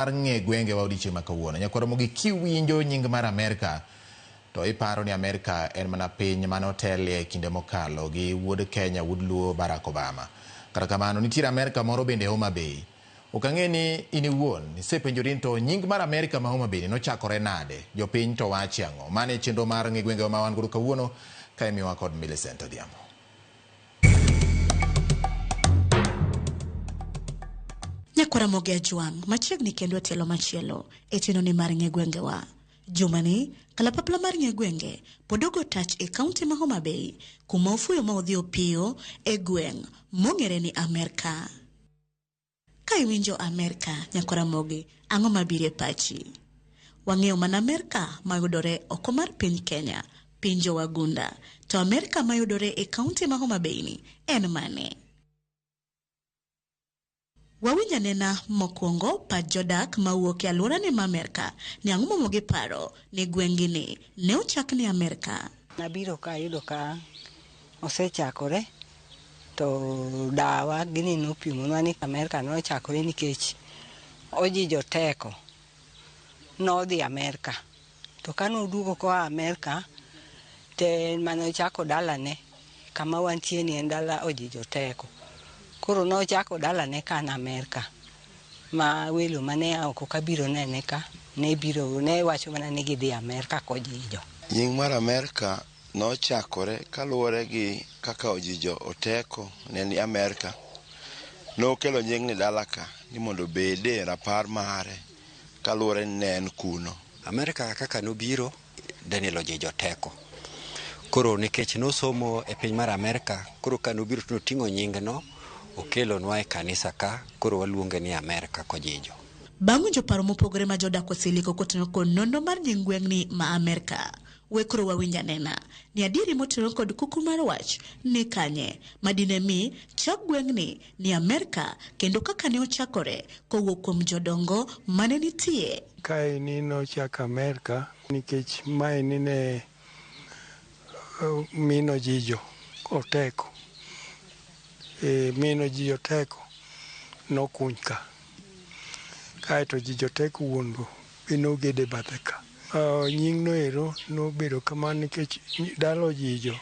Mar ng'e gwengewa odiechieng' ma kawuono. Nyakwar Ramogi kiwinjo nying mar Amerka to iparo ni Amerka en mana piny mane otelie kinde mokalo gi wuod Kenya, wuod Luo Barack Obama. Kata kamano nitiere Amerka moro bende Homa Bay. Ok ang'e ni in iwuon isepenjori ni to nying mar Amerka ma Homa Bay ni nochakore nade? Jopiny to wache ang'o? Mano e chenro mar ng'e gwengewa ma wan godo kawuono ka imiyowa kod Millicent Odhiambo. Nyakwar Ramogi Ajwang' machiegni kendo e tielo machielo e chenroni mar Ng'e Gwengewa. Jumani, kalapapla mar Ng'e Gwenge pod ogo tach e kaunti ma Homa Bay kuma ofuyo ma odhi opiyo e gweng' mong'ere ni Amerka. Ka iwinjo Amerka, Nyakwar Ramogi, ang'o mabiro e pachi? Wang'eyo mana Amerka mayudore oko mar piny Kenya, piny jowagunda. To Amerka mayudore e kaunti ma Homa Bay ni en mane? Wawinj anena mokwongo pach jodak mawuok e alworani ma Amerka ni ang'o momiyo giparo ni gweng'gi ni ne ochak ni Amerka. Nabiro ka ayudo ka osechakore to dawa gini nopimonwa ni Amerka nochakore nikech ojijo teko nodhi Amerka. To kane oduogo koa Amerka to en mane ochako dalane kama wantie ni en dala Ojijo Teko. Koro nochako dalane kan Amerka ma welo mane a oko kabiro nene ka ne biro ne wacho mana ni gidhi Amerka kojijo. Nying mar Amerka nochakore kaluwore gi kaka Ojijo Oteko ne ni Amerka. Nokelo nyingni dala ka ni mondo obede rapar mare kaluwore ni ne en kuno. Amerka kaka nobiro, Daniel Ojijo Teko. Koro nikech nosomo e piny mar Amerka, koro ka nobiro to noting'o nyingno okelonwa e kanisa ka, koro waluonge ni Amerka Kojijo. Bang' winjo paro mopogore ma jodak oseliko kotenore kod nonro mar nying gweng'ni ma Amerka, we koro wawinj anena ni adieri motenore kod kuku mar wach ni kanye ma dine mi chak gweng'ni ni Amerka kendo kaka ne ochakore kowuok kuom jodongo mane nitie. Kaeni nochak Amerka nikech maeni ne min Ojijo Oteko. Min Ojijo Oteko nokuny ka. Kaeto Ojijo Oteko wuon go be nogedo e bathe ka. Nying no ero nobedo kamano nikech dala Ojijo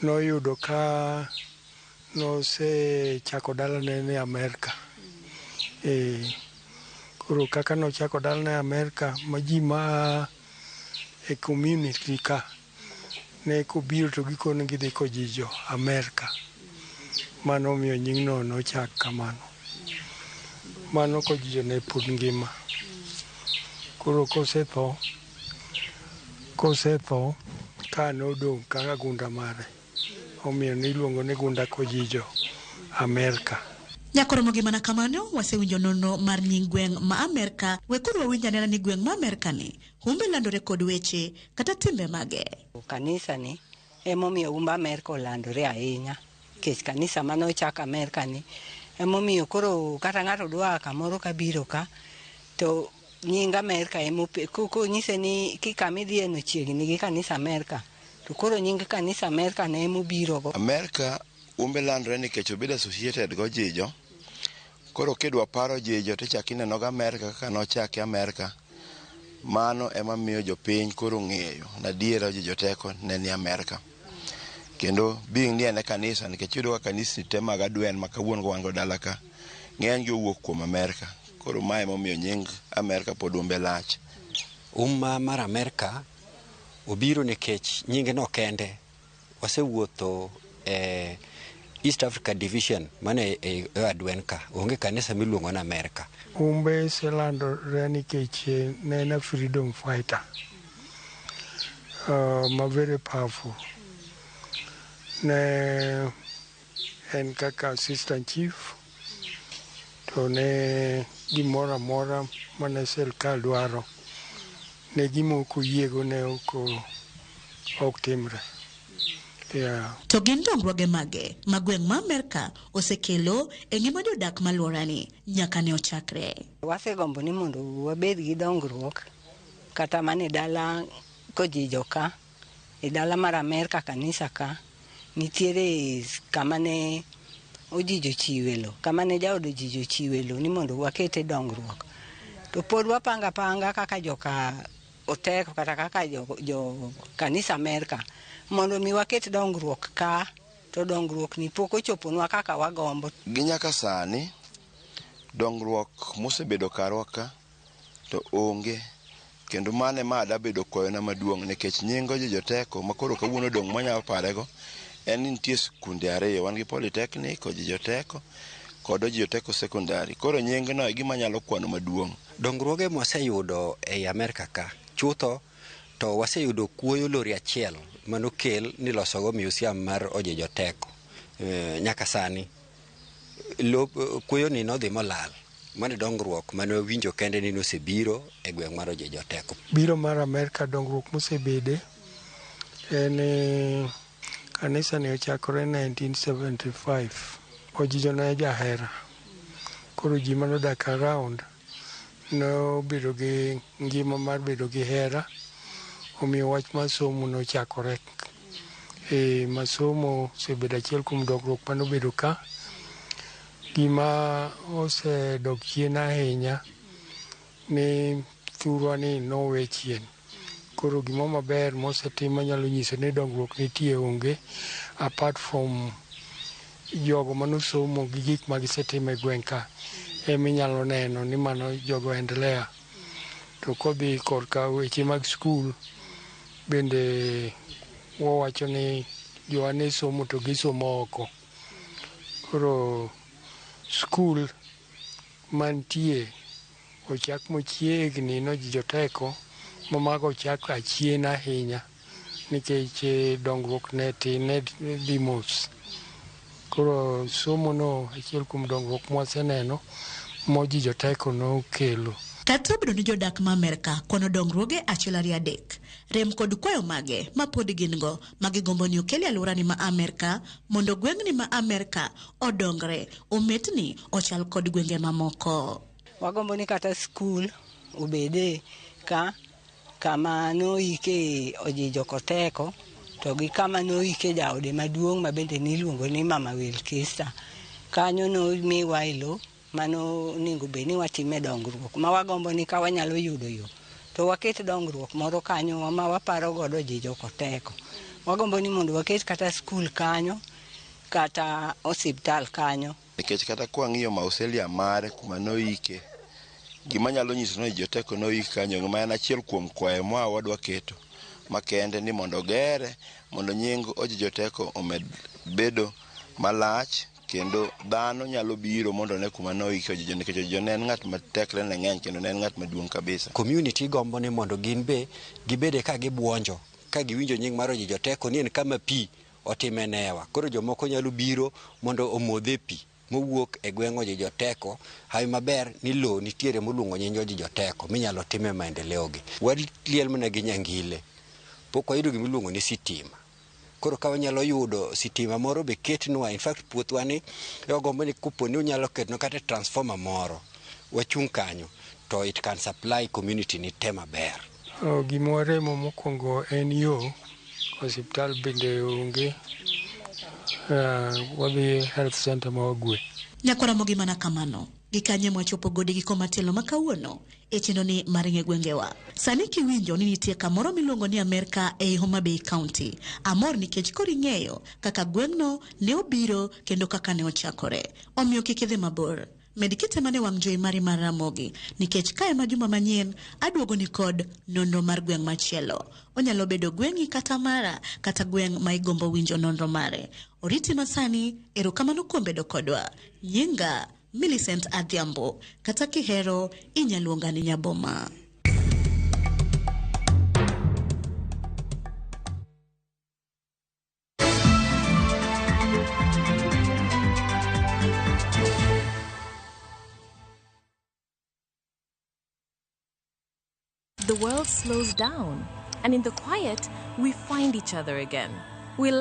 noyudo ka nosechako dalane ni Amerka. Koro kaka nochako dalane Amerka ma ji ma e community ka ne kobiro to gikone gidhi Kojijo Amerka. Mano omiyo nyingno nochak kamano. Mano Kojijo ne pod ngima. Koro kosetho ka nodong' kaka gunda mare. Omiyo niluongo ni gunda Kojijo Amerka. Nyakoromo gi mana kamano, wasewinjo nonro mar nying gweng' ma Amerka. We koro wawinj anena ni gweng' ma Amerka ni humbe landore kod weche kata timbe mage. Kanisa ni emomiyo humb Amerka olandore ahinya. Nikech kanisa mane ochak Amerka ni emomiyo koro kata ng'ato dwa kamoro kabiro ka to nying Amerka konyise ni kama idhiye no chiegni gi kanisa Amerka to koro nying kanisa Amerka ne emobiro go. Amerka humbe landore nikech obedo associated gi Ojijo. Koro kidwa paro Ojijo tichako ineno gi Amerka kaka nochake Amerka. Mano ema miyo jopiny koro ng'eyo ni adiera Ojijo Teko ne ni Amerka. Kendo being ni en e kanisa nikech iyudo ka kanisni te mag adwen ma kawuono wan go dala ka ng'eny gi owuok kuom Amerka. Koro mae emomiyo nying Amerka pod humbe lach. Umma mar Amerka obiro nikech nyinge no kende. Wasewuotho e East Africa Division mane e adwen ka. Onge kanisa miluongo ni Amerka. Humbe oselandore nikech ne en a freedom fighter ma very powerful. Ne en kaka assistant chief to ne gimoro amora mane sirkal dwaro ne gima ok oyiego ne ok timre. Yeah. To gin dongruoge mage ma gweng' ma Amerka osekelo e ngima jodak maluorani nyaka ne ochakre? Wasegombo ni mondo wabed gi dongruok kata mana e dala Kojijo ka, e dala mar Amerka kanisa ka, nitiere kama ne Ojijo chiwe lo, kama ne jaod Ojijo chiwe lo ni mondo wakete dongruok. To pod wapanga panga kaka joka Oteko kata kaka jo kanisa Amerka mondo mi waket dongruok ka, to dongruok ni pok ochoponwa kaka wagombo. Gi nyaka sani, dongruok mosebedo karwa ka to onge, kendo mano ema dabedo kwayona maduong' nikech nying Ojijo Teko ma koro kawuono dong' manyalo parego en ni nitie skunde ariyo, wan gi Polytechnic Ojijo Teko kod Ojijo Teko Secondary. Koro nying no e gima anyalo kwano maduong'. Dongruoge mwaseyudo ei Amerka ka chutho to waseyudo kuoyo lori achiel manokel nilosogo museum mar Ojijo Teko. Nyaka sani kuoyo ni nodhi molal. Mano dongruok mane wawinjo kende ni nosebiro e gweng' mar Ojijo Teko. Biro mar Amerka dongruok mosebede en kanisa ni ochakore 1975. Ojijo ne jahera. Koro ji manodak around nobedo gi ngima mar bedo gi hera, omiyo wach mar somo nochakore. Masomo osebedo achiel kuom dongruok manobedo ka. Gima osedok chien ahinya ni thurwa ni nowe chien. Koro gimo maber mosetim manyalo nyiso ni dongruok nitie onge, apart from jogo manosomo gi gik magisetimo e gweng' ka eminyalo neno ni mano jogo endelea. To kodhi korka weche mag skul bende wawacho ni jowa ne somo to gisomo oko. Koro skul mantie ochak machiegni nOjijo Teko ma mago ochak achien ahinya nikech dongruok ne tin, ne dhi mos. Koro somo no achiel kuom dongruok mwaseneno mOjijo Teko nokelo. Kata obedo ni jodak ma Amerka kwano dongruoge achiel ariyo adek, rem kod kwayo mage ma pod gin go ma gigombo ni okel e alworani ma Amerka mondo gweng'ni ma Amerka odongre, ometni ochal kod gwenge mamoko. Wagombo ni kata skul obede ka kama noike Ojijo Koteko to gi kama noike jaode maduong' ma bende niluongo ni Mama Wilkista. Kanyo nomiwa e lo mano onego bed ni watime dongruok ma wagombo ni ka wanyalo yudo yo to waket dongruok moro kanyo ma waparo godo Ojijo Koteko. Wagombo ni mondo waket kata skul kanyo kata osiptal kanyo. Nikech kata kwang'iyo mausoleum mare kuma noike, gima nyalo nyiso ni Ojijo Teko noik kanyo ma en achiel kuom kwayo ma wadwa keto makende ni mondo ogere mondo nying Ojijo Teko omed bedo malach kendo dhano nyalo biro mondo one kuma noike Ojijo nikech Ojijo ne en ng'at ma tekre ne ng'eny kendo ne en ng'at maduong' kabisa. Community gombo ni mondo gin be gibede ka gibuonjo ka giwinjo nying mar Ojijo Teko ni en kama pi otime newa. Koro jomoko nyalo biro mondo omodhe pi mowuok e gweng' Ojijo Teko. Hawi maber ni lo nitiere moluongo nying Ojijo Teko minyalo time maendeleo gi. Waliel mana gi nyangile. Pok wayudo gimiluongo ni sitima. Koro ka wanyalo yudo sitima moro be ketnwa, in fact puothwa ni wagombo ni kopo ni unyalo ketnwa kata transformer moro wachung' kanyo to it can supply community ni te maber. Gima waremo mokwongo en yo, osiptal bende onge, wadhi health center ma Wagwe. Nyakwara mogi mana kamano. Gikanye mwachopo gode giko matielo ma kawuono e chenro ni mar ng'e gwengewa. Sani kiwinjo ni nitie kamoro miluongo ni Amerka ei Homa Bay County. Amor nikech koro ing'eyo kaka gweng'no ne obiro kendo kaka ne ochakore. Omiyo kik idhi mabor. Med kite mane wang' jowi mari mar Ramogi nikech kae ma juma manyien aduogo ni kod nonro mar gweng' machielo. Onyalo bedo gweng'i kata mara kata gweng' ma igombo winjo nonro mare. Oriti masani, erokamano kuom bedo kodwa. Nyinga Millicent Adhiambo, kata kihero inyaluonga ni Nyaboma. The world slows down, and in the quiet, we find each other again. We